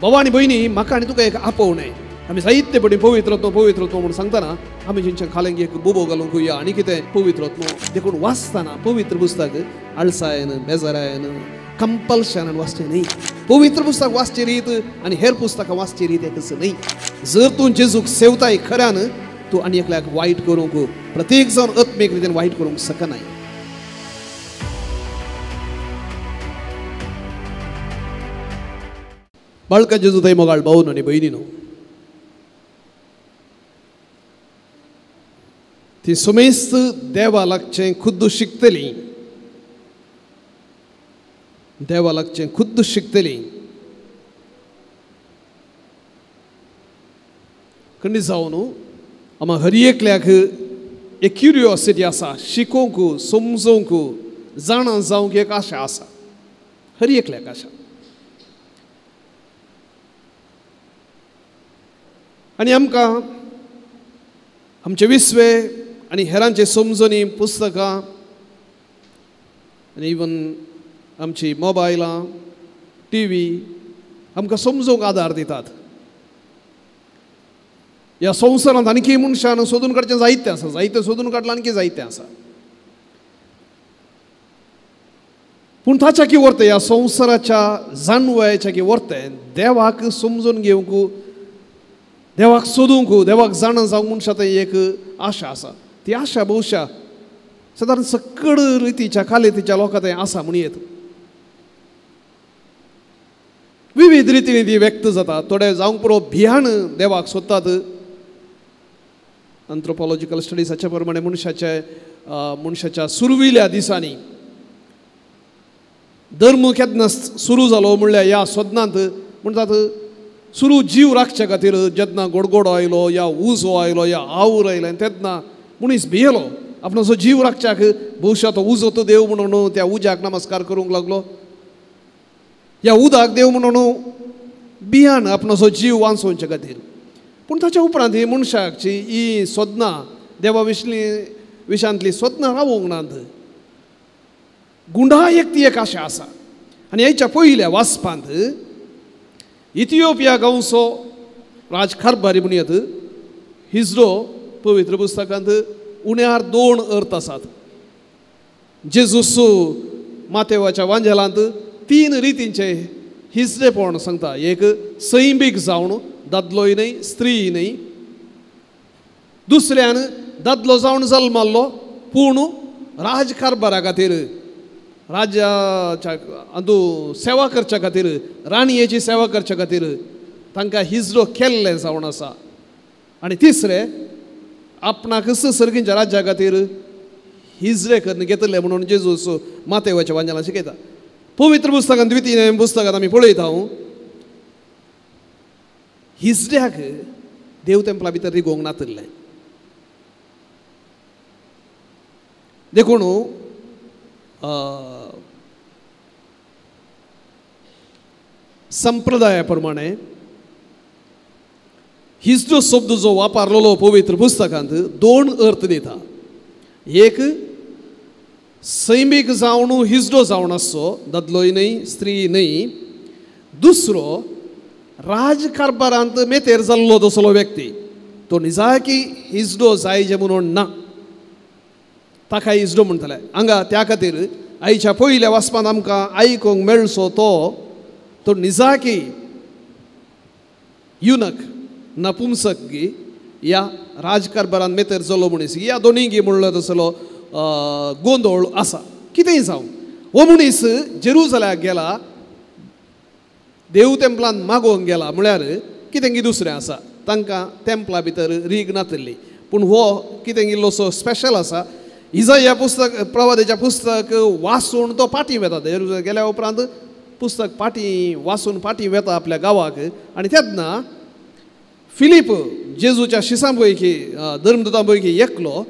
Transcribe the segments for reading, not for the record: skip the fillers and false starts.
भावा आनी भयणी, म्हाका आनी तुका एक आपोवणें. आमी जायते पटी पवित्रत्व पवित्रत्व म्हणून सांगतना आमी जेंच्या खालेंक एक बोबो घालूंक या आनी कितें पवित्रत्व. देखून वाचतना पवित्र पुस्तक आळसायन, बेजारायन, कंपल्शनान वाचचें न्हय. पवित्र पुस्तक वाचची रीत आनी हेर पुस्तकां वाचची रीत एकच न्हय. जर तूं जेजूक सेवताय खऱ्यान, तूं आनी एकल्याक वायट करूंक, प्रत्येक जावन आत्मीक रितीन वायट करूंक शकनाय. बाळका जेजू थंय मोगाळ भावन आनी भयणीनो, ती सुमेस्त देवा लागचें खुद्द शिकतली, देवा लागचें खुद्द शिकतली. खंडी जावन आमा हर एकल्याक एक क्युरियोसिटी आसा, शिकोवंक, समजोवंक, जाणा जावंक एक आशा आसा, हर एकल्याक आशा. आनी आमकां आमचे विस्वे आनी हेरांचे समजणी पुस्तकां आनी इवन आमची मोबायलां, टी व्ही आमकां समजूंक आदार दितात. ह्या संवसारांत आणखी मनशान सोदून काडचें जायतें आसा, जायतें सोदून काडलां, आणखी जायतें आसा. पूण ताच्या की वर्तें, ह्या संवसाराच्या जाणवायेच्या की वर्तें देवाक समजून घेवंक, देवाक सोदूंक, देवाक जाणा जावंक मनशा थंय एक आशा आसा. ती आशा भोवशा सादारण सकड रितीच्या कालेतीच्या लोकां थंय आसा म्हणयेत. विविध रितीन ती व्यक्त जाता. थोडे जावंक पुरो भियान देवाक सोदतात. अंथ्रोपॉलॉजिकल स्टडीज हाच्या प्रमाणे मनशाच्या सुरविल्या दिसांनी धर्म केन्ना सुरू जालो म्हणल्यार ह्या सोदनांत म्हणटात सुरू जीव राखच्या खातीर जेन्ना गोडगोडो आयलो या उजो आयलो या our आयलो तेन्ना मनीस भियेलो. आपणाचो जीव राखच्याक भोवशा तो उजो तो देव म्हणून त्या उज्याक नमस्कार करूंक लागलो, ह्या उदक देव म्हणून बियान आपणाचो जीव वांचोवच्या खातीर. पूण ताच्या उपरांत ही मनशाची ही सोदनां, देवा विशांतली सोदनां रावोंक नात. गुंडा एक ती एक आशा आसा. आनी हेच्या पयल्या वाचपांत इथियोपिया गांवचो राजकारभारी म्हणयत हिजरो पवित्र पुस्तकांत उण्यार दोन अर्थ आसात. जेजूस मातेवाच्या वांजेलांत तीन रितींचे हिजरेपण सांगता. एक सैमीक जावन, दादलोय न्हय स्त्रीय न्हय. दुसऱ्यान दादलो जावन जल्माल्लो पूण राजकारभारा खातीर, राज्याच्या अंदू सेवा करच्या खातीर, राणयेची सेवा करच्या खातीर तांकां हिजरो केल्लें जावन आसा. आनी तिसरें आपणाकच सर्गींच्या राज्या खातीर हिजरे करून घेतले म्हणून जेजूस मातेवाच्या वांजेलां शिकयता. पवित्र पुस्तकांत, द्वितीय पुस्तकांत आमी पळयता हिजऱ्याक देव तेंपला भितर रिगोवंक नातिल्लें. देखून संप्रदाया प्रमाणे हिजरो शब्द जो वापरलेलो पवित्र पुस्तकांत दोन अर्थ दिता. एक सैमीक जावन हिजरो जावन आसचो, दादलोय न्हय स्त्री न्हय. दुसरो राजकारभारांत मेतेर जाल्लो तसलो व्यक्ती, तो निजाकी हिजरो जायजे म्हणून ना, ताका हिजरो म्हणटले. हांगा त्या खातीर आयच्या पयल्या वाचपांत आमकां आयकूंक मेळचो तो तो निजाकी युनक नपुंसक गी या राजकारभारांत मेतेर जाल्लो मनीस, या दोनूय गी म्हणलो तसलो गोंदळ आसा. कितेंय जावं, हो मनीस जेरुजल्याक गेला, देव तेंपलान मागोवंक गेला म्हळ्यार कितें की दुसरें आसा. तांकां तेंपला भितर रीग नातिल्ली, पूण हो कितें इल्लोसो स्पेशल आसा. इजाया पुस्तक, प्रवादाच्या पुस्तक वाचून तो पाटी वेता. गेल्या उपरांत पुस्तक पाटी वाचून पाटी वेता आपल्या गांवाक. आनी तेन्ना फिलीप जेजूच्या शिसां पैकी, धर्मदूतां पैकी एकलो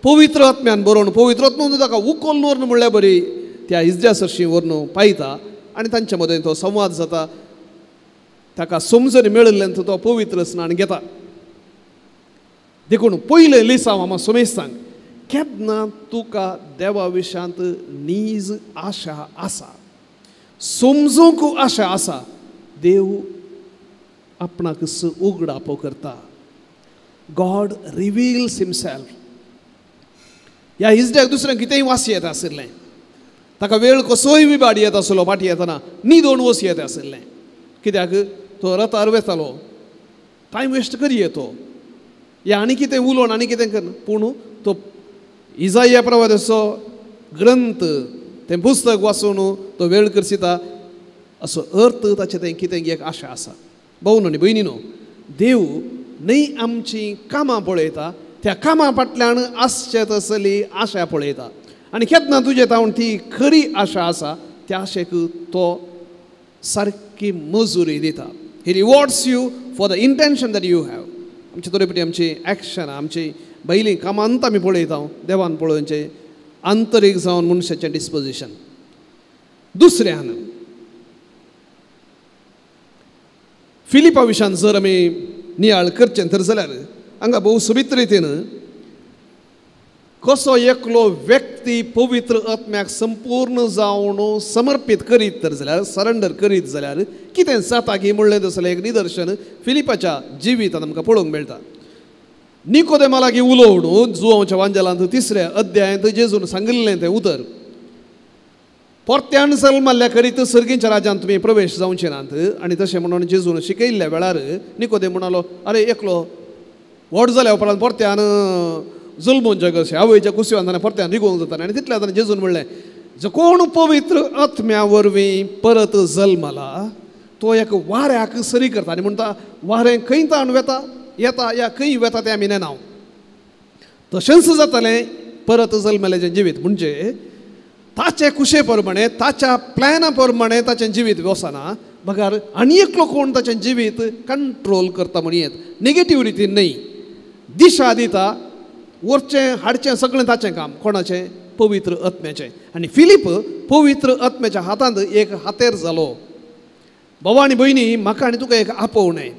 पवित्र आत्म्यान बरोवन, पवित्र आत्म्यान ताका उखलून व्हरून म्हणल्यार बरी त्या हिजऱ्या सरशीं व्हरून पायता आनी तांचे मदें तो संवाद जाता. ताका समजणी मेळिल्ल्यान तो पवित्र स्नान घेता. देखून पयलें लिसांव आमा सोमेस्तांक, केन्ना तुका देवा विशांत नीज आशा आसा, समजूंक आशा आसा, देव आपणाक उगडापो करता. God reveals himself. ह्या हिजड्याक दुसऱ्यांक कितेंय वासी येता आशिल्लें, ताका वेळ कसोय बी बाडी येता आसलो, फाटी येतना न्हिदोन वस येता आशिल्लें, कित्याक तो रथार वेतालो, टायम वेस्ट करी येतो या आनी कितें उलोवन आनी कितें कर. पूण तो इजाया प्रवादाचो ग्रंथ तें पुस्तक वाचून तो वेळ करसिता असो अर्थ ताचें तें कितें एक आशा आसा. भावनो आनी भयणीनो, देव न्हय आमचीं कामां पळयता, त्या कामां फाटल्यान आसचे तसली आशा पळयता आनी केन्ना तुजे तावन ती खरी आशा आसा त्या आशेक तो सारकी मजुरी दिता. He rewards you for the intention that you have. आमचे थोडे पटी आमची एक्शनां, आमची बैली कामांत आमी पळयता, देवान पळोवचें आंतरीक जावन मनशाचें डिस्पोजिशन. दुसऱ्यान फिलिपा विशान जर आमी नियाळ करचें तर जाल्यार हांगा भोव सोबीत रितीन कसो एकलो व्यक्ती पवित्र आत्म्याक संपूर्ण जावन समर्पीत करीत तर जाल्यार, सरेंडर करीत जाल्यार कितें जाता की म्हणलें तसलें एक निदर्शन फिलिपाच्या जिवितांत आमकां पळोवंक मेळटा. निकोदेमा लागीं उलोवन जुवांच्या वांजेलांत तिसऱ्या अध्यायांत जेजून सांगिल्लें तें उतर, परत्यान जल्मल्ल्या करीत सर्गींच्या राज्यांत तुमी प्रवेश जावचे नात. आनी तशें म्हणून जेजून शिकयल्ल्या वेळार निकोदेम म्हणालो, अरे एकलो व्हड जाल्या उपरांत परत्यान जल्मोवचें कशें, आवयच्या कुसव्यान परत्यान रिगोवंक जाता. आनी तितल्या ताणें जेजून म्हणलें, जो कोण पवित्र आत्म्या वरवीं परत जल्मला तो एक वाऱ्याक सरी करता. आनी म्हणटा वारें खंय ताण वेता येता या खंय वेता तें आमी नेना. तशेंच जातलें परत जल्मल्याचें जिवीत, म्हणजे ताचे कुशे प्रमाणे, ताच्या प्लॅना प्रमाणे ताचें जिवीत वचना, बगर आनी एकलो कोण ताचें जिवीत कंट्रोल करता म्हणयेत, नेगेटीव रितीन न्हय, दिशा दिता, वरचें हाडचें सगळें ताचें काम. कोणाचें? पवित्र आत्म्याचें. आनी फिलीप पवित्र आत्म्याच्या हातांत एक हातेर जालो. भावा आनी भयणी, म्हाका आनी तुका एक आपोवणें.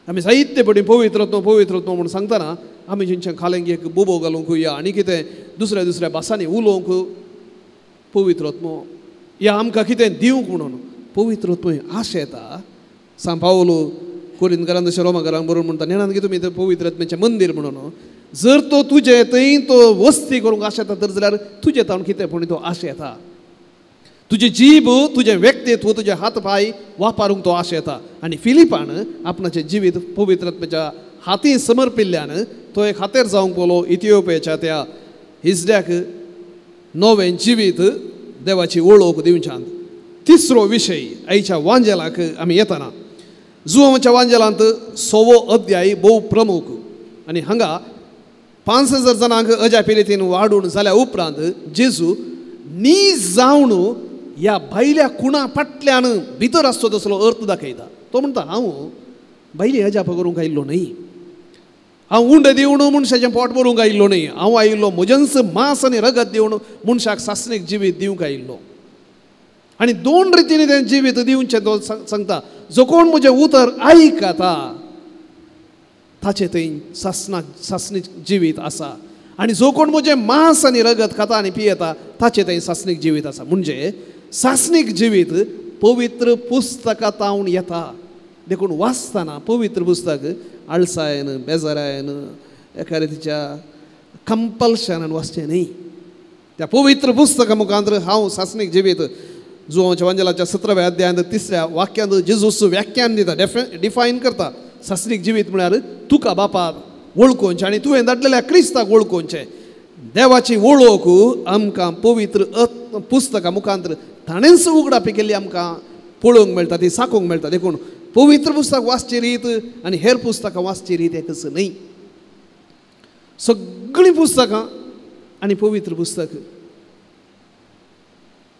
आमी जायते पटी पवित्र आत्मो पवित्र आत्मो म्हूण सांगतना आमी जेंच्या खालेंक एक बोबो घालूंक या आनी कितें दुसऱ्या दुसऱ्या भासांनी उलोवंक पवित्र आत्मो या आमकां कितें दिवंक म्हणून पवित्र आत्मो आशा येता. सांग पावलो कोरिंदकारान तशें रोमाकारांक बरोवन म्हणटा, नेणात की तुमी पवित्र आत्म्याचें मंदीर म्हणून, जर तो तुजे थंय तो वस्ती करूंक आशा येता तर जाल्यार तुजे तावन कितें पूण तो आशा येता, तुजें जीब, तुजें व्यक्तित्व, तुजे हात पांय वापरूंक तो आशा येता. आनी फिलिपान आपणाचें जिवीत पवित्र आत्म्याच्या हाती समर्पिल्ल्यान तो एक हातेर जावंक पळो इथिओपियाच्या त्या हिजड्याक नवें जिवीत देवाची वळख दिवच्यान. तिसरो विशय आयच्या वांजेलाक आमी येतना जुवांच्या वांजेलांत 6वो अध्याय भोव प्रमुख. आनी हांगा 5000 जाणांक अजापी रितीन वाडून जाल्या उपरांत जेजू नी जावन ह्या भायल्या खुणा फाटल्यान भितर आसचो तसलो अर्थ दाखयता. तो म्हणटा, हांव भायली अजाप करूंक आयिल्लो न्हय, हांव उंड दिवन मनशाचें पोट भरूंक आयिल्लो न्हय, हांव आयिल्लो म्हजेंच मांस आनी रगत दिवन मनशाक सासणीक जिवीत दिवंक आयिल्लो. आनी दोन रितीन तें जिवीत दिवचें तो सांगता, जो कोण म्हजें उतर आयकता ताचें थंय सासणीक जिवीत आसा, आनी जो कोण म्हजें मांस आनी रगत खाता आनी पियेता ताचें थंय सासणीक जिवीत आसा. म्हणजे सासणीक जिवीत पवित्र पुस्तकां तावन येता. देखून वाचतना पवित्र पुस्तक आळसायन, बेजारायन, एका रितीच्या कंपल्शनान वाचचें न्हय. त्या पवित्र पुस्तका मुखांत हांव सासणीक जिवीत जुवांच्या वांजेलाच्या 17व्या अध्यायांत 3ऱ्या वाक्यांत जेजूस व्याख्यान दिता, डिफायन करता. सासणीक जिवीत म्हळ्यार तुका बापाक वळखोवचें आनी तुवें धाडलेल्या क्रिस्ताक वळखोवचें. देवाची वळख आमकां पवित्र पुस्तका मुखांत ताणेंच उगडापी केल्ली आमकां पळोवंक मेळटा, ती साकोवंक मेळटा. देखून पवित्र पुस्तक वाचची रीत आनी हेर पुस्तकां वाचची रीत एकच न्हय. सगळीं पुस्तकां आनी पवित्र पुस्तक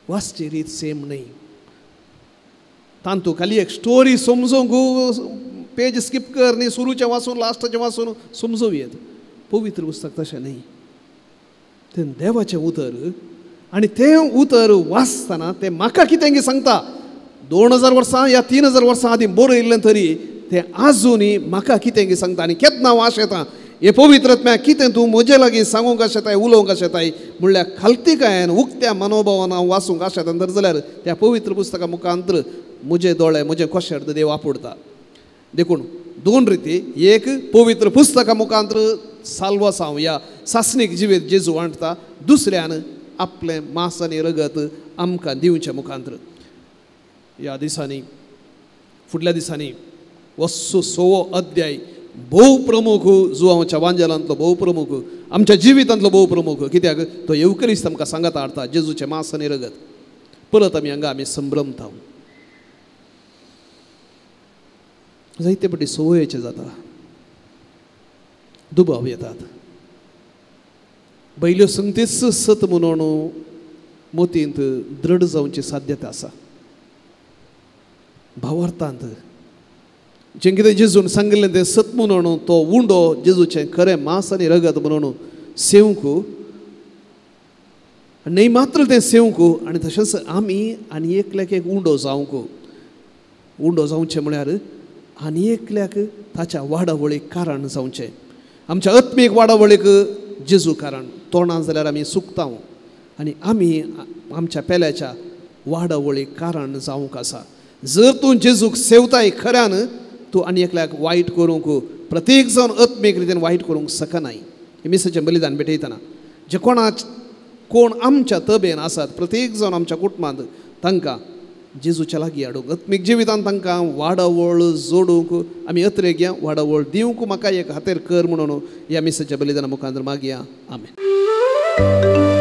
वाचची रीत सेम न्हय. तांतू खाली एक स्टोरी समजूंक पेज स्कीप कर न्ही, सुरूचें वाचून लास्टाचें वाचून समजूं येत. पवित्र पुस्तक तशें न्हय, तें देवाचें उतर आनी तें उतर वाचतना तें म्हाका कितें सांगता. 2000 वर्सां या 3000 वर्सां आदीं बरयल्लें तरी तें आजुनूय म्हाका कितें सांगता. आनी केन्ना हांव आशेतां हे पवित्र आत्म्या कितें तूं म्हजे लागीं सांगूंक आशेताय, उलोवंक आशेताय म्हणल्यार खालतीकायेन उक्त्या मनोभावान हांव वाचूंक आशेतां तर जाल्यार त्या पवित्र पुस्तका मुखांत म्हजे दोळे, म्हजें कोशेर्द देव आपुडता. देखून दोन रिती, एक पवित्र पुस्तका मुखांत साल्वासांव ह्या सासणीक जिवीत जेजू वांटता, दुसऱ्यान आपलें मांस आनी रगत आमकां दिवचें मुखांत. ह्या दिसांनी फुडल्या दिसांनी वस्सो 6वो अध्याय भोव प्रमुख जुवांच्या वांजेलांतलो भोव प्रमुख, आमच्या जिवितांतलो भोव प्रमुख, कित्याक तो येवकरीस्त आमकां सांगता हाडटा जेजूचें मांस आनी रगत. परत आमी हांगा आमी संभ्रमता, जायते पटी संवयेचे जाता, दुबाव येतात, पयल्यो संगतीच सत म्हणून मोतींत दृढ जावची साध्यता आसा. भावार्थांत जें कितें जेजून सांगिल्लें तें सत म्हणून तो उंडो जेजूचें खरें मांस आनी रगत म्हणून सेवंक न्हय मात्र तें सेवंक, आनी तशेंच आमी आनी एकल्याक एक उंडो जावंक. उंडो जावचें म्हळ्यार आनी एकल्याक ताच्या वाडावळीक कारण जावचें, आमच्या आत्मीक वाडावळीक जेजू कारण. तोंडां जाल्यार आमी सुकता आनी आमी आमच्या पेल्याच्या वाडावळीक कारण जावंक आसा. जर तूं जेजूक सेवताय खऱ्यान तूं आनी एकल्याक वायट करूंक, प्रत्येक जावन आत्मीक रितीन वायट करूंक शकनाय. हें मिसाचें बलिदान भेटयतना जे कोणाच कोण आमच्या तबेन आसात प्रत्येक जावन आमच्या कुटुंबांत तांकां जेजूच्या लागीं हाडूंक, आत्मीक जिवितांत तांकां वाडावळ जोडूंक आमी अत्रेक वाडावळ दिवंक म्हाका एक हातेर कर म्हणून ह्या मिसाच्या बलिदाना मुखार मागया. आमेन.